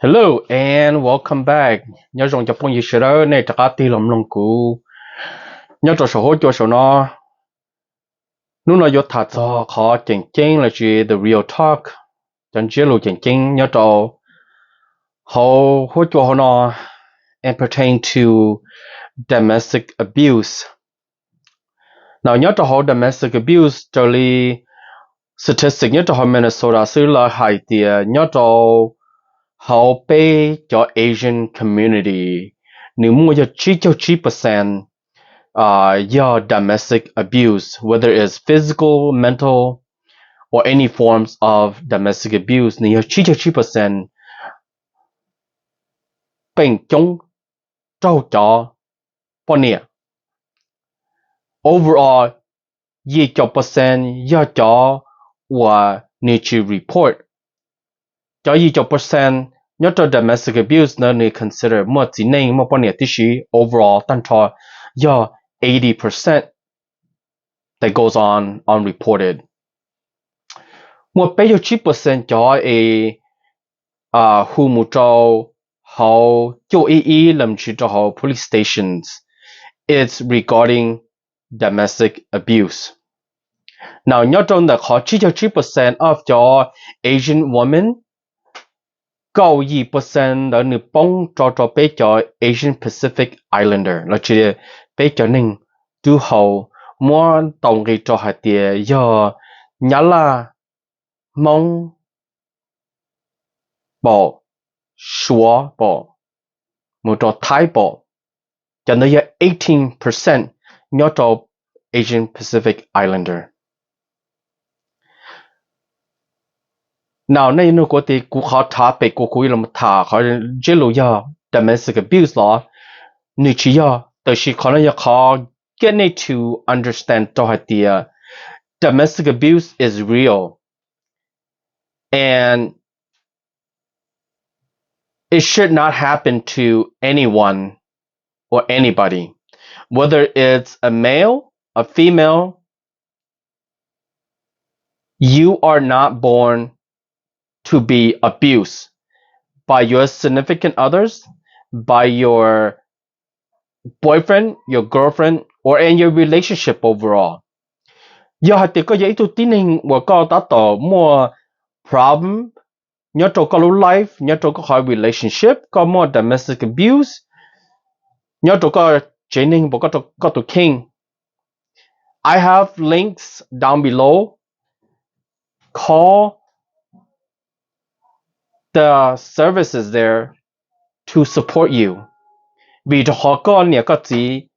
Hello and welcome back. Nyob zoo cov phooj ywg sawv daws, nej rov qab tig los mloog kuv nyob rau saum huab cua saum no. Hnub no yuav tham txog qhov tseem ceeb los sis the real talk, cov ntsiab lus tseem ceeb nyob rau hauv huab cua hauv no, and pertain to domestic abuse. No nyob rau hauv domestic abuse raws li statistic nyob rau hauv Minnesota xwb lawv hais tias nyob rau hauv peb cov Asian community, nws muaj yog tsib caug tsib percent yog domestic abuse, whether it's physical, mental, or any forms of domestic abuse. Nws yog tsib caug tsib percent, feem coob raug cov poj niam. Overall, yim caum percent yog cov uas nws tsis report. Cov yim caum percent nyob rau domestic abuse ntawd nws consider muaj txiv neej muaj poj niam tib si. Overall tag nrho yog eighty percent that goes on unreported. Muaj peb caug tsib percent cov es hu mus rau hauv cuaj ib ib los sis rau hauv police stations, it's regarding domestic abuse. No nyob rau ntawm qhov tsib caug tsib percent of cov Asian women, kaum yim percent ntawd nws poob rau rau peb cov Asian Pacific Islander los sis peb cov neeg dub hau, muab tau nqi rau hais tias yog Nyab Laj, Hmoob pom, Suav pom, mus rau Thaib pom, cov ntawd yog eighteen percent nyob rau Asian Pacific Islander. No nej nug kuv tias kuv qhov topic kuv kuv yuav los tham qhov ntsiab lus yog domestic abuse los? Nws tsis yog, tab sis qhov no yog qhov get nej to understand rau hais tias domestic abuse is real and it should not happen to anyone or anybody, whether it's a male, a female. You are not born to be abused by your significant others, by your boyfriend, your girlfriend, or in your relationship overall. Yog hais tias koj yog ib tug tib neeg uas koj tab tom muaj problem nyob rau koj lub life, nyob rau koj qhov relationship, koj muaj domestic abuse nyob rau koj tsev neeg, koj tus kheej, I have links down below. Call the services there to support you. Vim rau qhov koj niam koj txiv,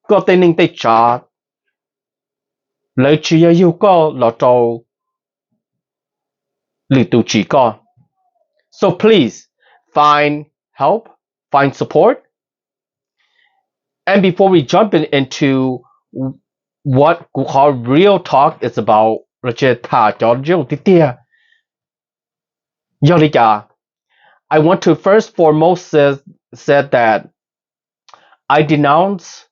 koj tej neej tej tsav, lawv tsis yog yug koj los rau lwm tus tsim koj. So please find help, find support. And before we jump in, into what kuv qhov real talk is about, los sis tham cov ntsiab lus tiag tiag, yog li cas, I want to first foremost said, said that I denounce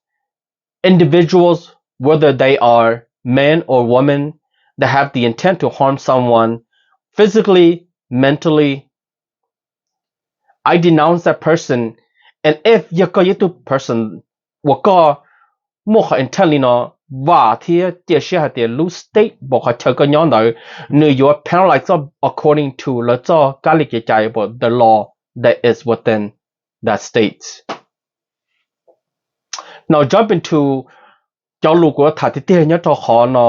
individuals, whether they are men or women, that have the intent to harm someone physically, mentally. I denounce that person. And if yog koj yog ib tug person uas koj muaj qhov intent li no, vam thiab cia siab hais tias lub state uas qhov chaw koj nyob ntawd nws yuav penalize koj according to lawv txoj kab li kev cai, the law that is within that state. Now jump into cov lus kuv tham tiag tiag nyob rau qhov no,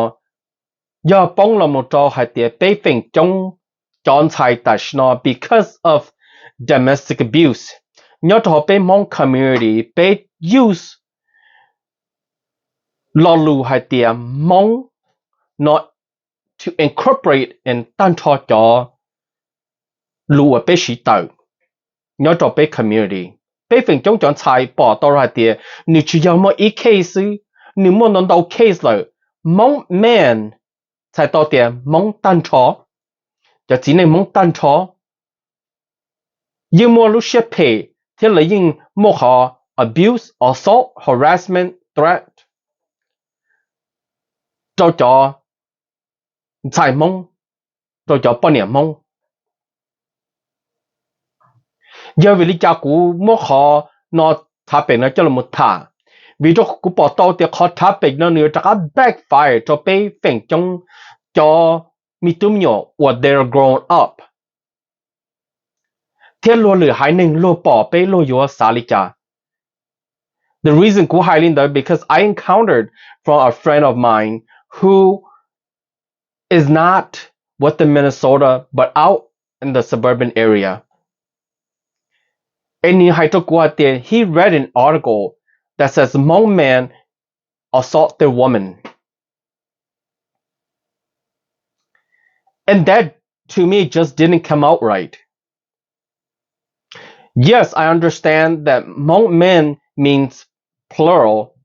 yog poob los mus rau hais tias peb feem coob cov ntxhais tam sim no because of domestic abuse nyob rau hauv peb Hmoob community, peb use lo lus hais tias Hmoob no to incorporate in tag nrho cov lus uas peb siv tawm nyob rau peb community. Peb feem coob cov ntxhais pom tau hais tias nws tsis yog muaj ib case xwb, nws muaj ntau ntau case lawm. Hmoob man txhais tau tias Hmoob tag nrho, cov txiv neej Hmoob tag nrho yeej muaj lub siab phem thiab lawv yeej muaj qhov abuse, assault, harassment, threat rau cov ntxhais Hmoob, rau cov poj niam Hmoob. Yog vim li cas kuv muab qhov no topic no coj los tham? Vim rau kuv pom tau tias qhov topic no nws yuav rov qab backfire rau peb feem coob cov me tub me nyuam uas they're grown up thiab luag lwm haiv neeg luag pom peb luag yuav xav li cas. The reason kuv hais li ntawd because I encountered from a friend of mine who is not within Minnesota but out in the suburban area. Es nws hais rau kuv hais tias he read an article that says Hmong men assault their woman. And that to me just didn't come out right. Yes, I understand that Hmong men means plural.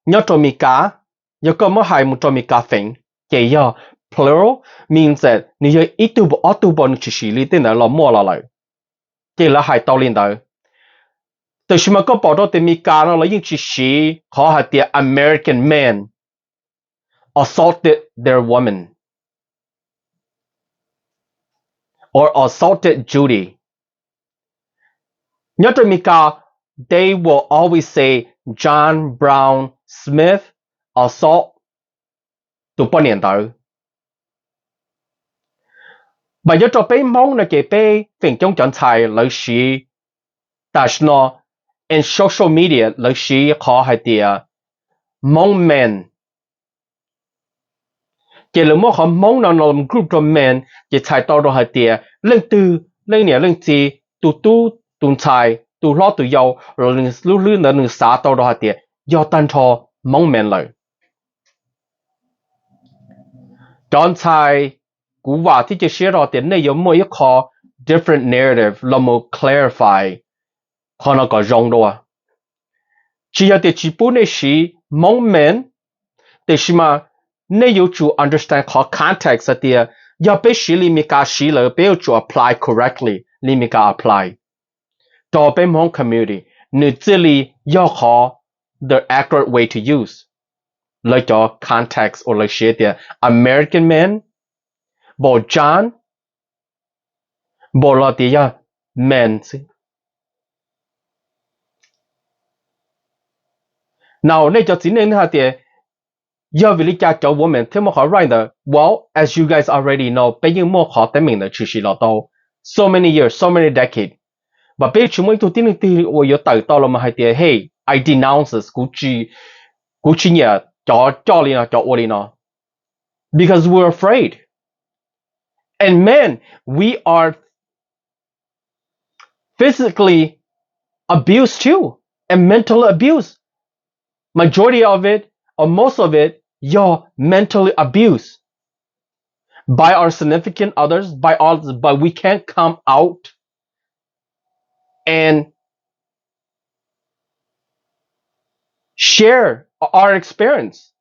Nyob rau Mis Kas, yog koj muab hais mus rau Mis Kas feem, ces yog plural means that nws yog ib tug npaum ob tug npaum nws tsis siv li tej ntawd los muaj los lawm. Ces lawv hais tau li ntawd. Tiam sis mas koj pom rau tias Mis Kas no lawv yeej tsis siv qhov hais tias American men assaulted their woman or assaulted Judy. Nyob rau Mis Kas, they will always say John Brown Smith assault tus poj niam ntawd. Mas nyob rau peb Hmoob no ces peb feem coob cov ntxhais lawv siv tam sim no in social media lawv siv qhov hais tias Hmoob men. Ces lawv muab qhov Hmoob no no group rau men, ces txhais tau rau hais tias leej twg, leej niam leej txiv, tus tub tus ntxhais, tus hlob tus yau, los nws lub hlwb ntawd nws xav tau rau hais tias yog tag nrho Hmoob men lawm. Cov ntxhais, kuv vam thiab cia siab rau tias nej yuav muaj ib qho different narrative los mus clarify qhov no kom zoo dua. Tsis yog tias tsis pub nej siv Hmoob men, tiam sis mas nej yuav tsum understand qhov context hais tias yog peb siv li Mis Kas siv lawm peb yuav tsum apply correctly li Mis Kas apply rau peb Hmoob community, nws thiaj li yog qhov the accurate way to use. Lawv cov context uas lawv siv tias American men, npaum John, npaum los tias yog men xwb. Now nej cov txiv neej nej hais tias yog vim li cas cov woman thiaj muaj qhov right ntawd? Well, as you guys already know, peb yeej muaj qhov teeb meem ntawd tshwm sim los tau so many years, so many decades. Mas peb tsis muaj ib tug tib neeg twg uas yuav tawm tau los mas hais tias hey, I denounce this, kuv tsis nyiam cov coj li no, cov ua li no. Because we're afraid. And men, we are physically abused too and mentally abused. Majority of it, or most of it, you're mentally abused by our significant others, by all, but we can't come out and share our experience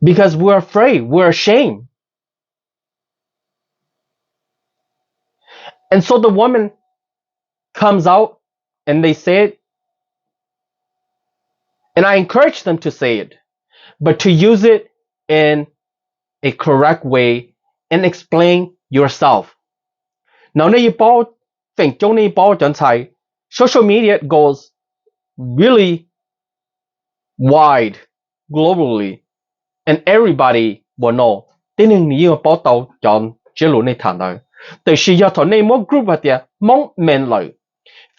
because we're afraid, we're ashamed. And so the woman comes out and they say it, and I encourage them to say it, but to use it in a correct way and explain yourself. Now, nej yeej paub, feem coob nej yeej paub cov ntxhais, social media goes really wide globally and everybody will know. Tib neeg nws yeej paub tau cov ntsiab lus nej tham ntawd. Tiam sis yog thaum nej muab group hais tias Hmoob men lawm,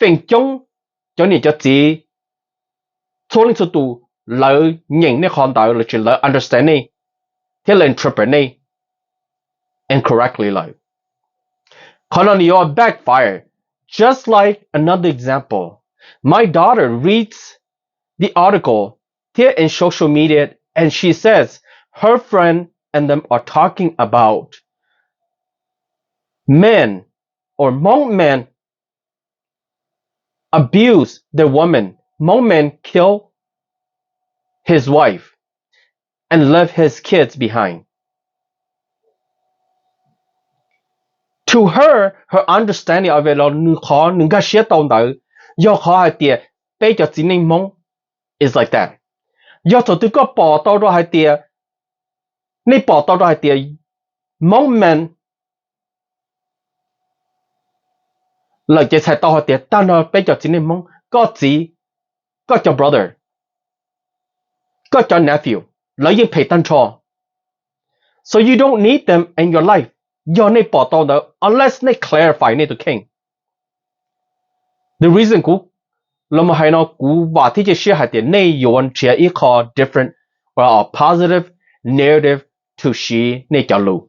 feem coob cov niam cov txiv txhua leej txhua tus lawv nyeem nej qhov ntawd los sis lawv understand nej thiab lawv interpret nej incorrectly lawm. Qhov no nws yuav backfire. Just like another example, my daughter reads the article thiab in social media and she says her friend and them are talking about men or Hmong men abuse their woman. Hmong men kill his wife and left his kids behind. To her, her understanding of it, los nws qhov nws nkag siab tau ntawd yog qhov hais tias peb cov txiv neej Hmoob is like that. Yog thaum twg koj pom tau rau hais tias, nej pom tau rau hais tias Hmong men Lawm ces txhais tau hais tias tag nrho peb cov txiv neej Hmoob, koj txiv, koj cov brother, koj cov nephew, lawv yeej phem tag nrho. So you don't need them in your life. Yog nej pom tau ntawd, unless nej clarify nej tus kheej. The reason kuv los mus hais no, kuv vam thiab cia siab hais tias nej yuav nrhiav ib qho different or a positive narrative to siv nej cov lus.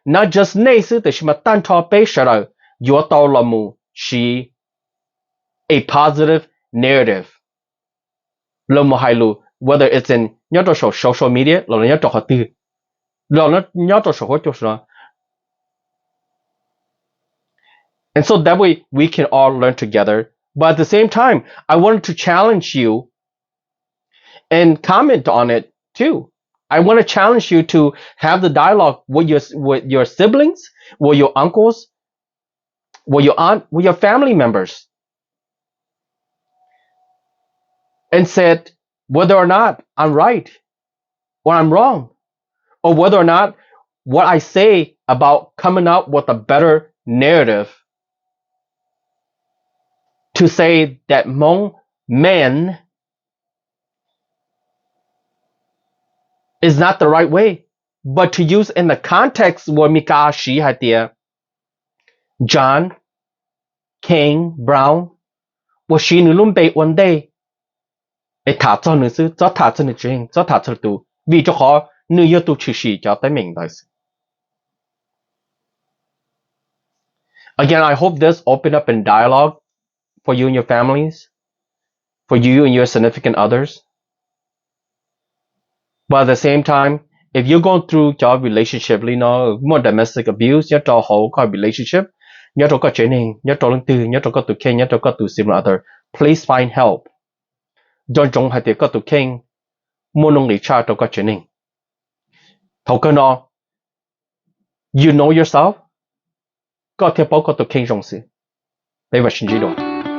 Not just nej xwb, tiam sis mas tag nrho peb sawv daws yuav tau los mus siv a positive narrative los mus hais lus, whether it's in nyob rau saum social media los nyob rau qhov twg, los nyob rau saum huab cua no. And so that way we can all learn together. But at the same time, I wanted to challenge you and comment on it too. I want to challenge you to have the dialogue with your with your siblings, with your uncles, with your aunt, with your family members, and said whether or not I'm right or I'm wrong, or whether or not what I say about coming up with a better narrative to say that Hmong men is not the right way, but to use in the context where Mika siv hais tias John King Brown, uas siv nws lub npe ua ntej, es tham txog nws xwb, txhob tham txog nws tsev neeg, txhob tham txog tus, vim rau qhov nws yog tus tshwm sim cov teeb meem ntawd xwb. Again, I hope this open up in dialogue for you and your families, for you and your significant others. But at the same time, if you're going through cov relationship li no, muaj domestic abuse nyob rau hauv koj relationship, nyob rau koj tsev neeg, nyob rau leej twg, nyob rau koj tus kheej, nyob rau koj tus significant other, please find help. Nco ntsoov hais tias koj tus kheej muaj nuj nqis tshaj rau koj tsev neeg. Thaum kawg no, you know yourself, koj thiaj paub koj tus kheej zoo xwb. Peb mam sib ntsib dua.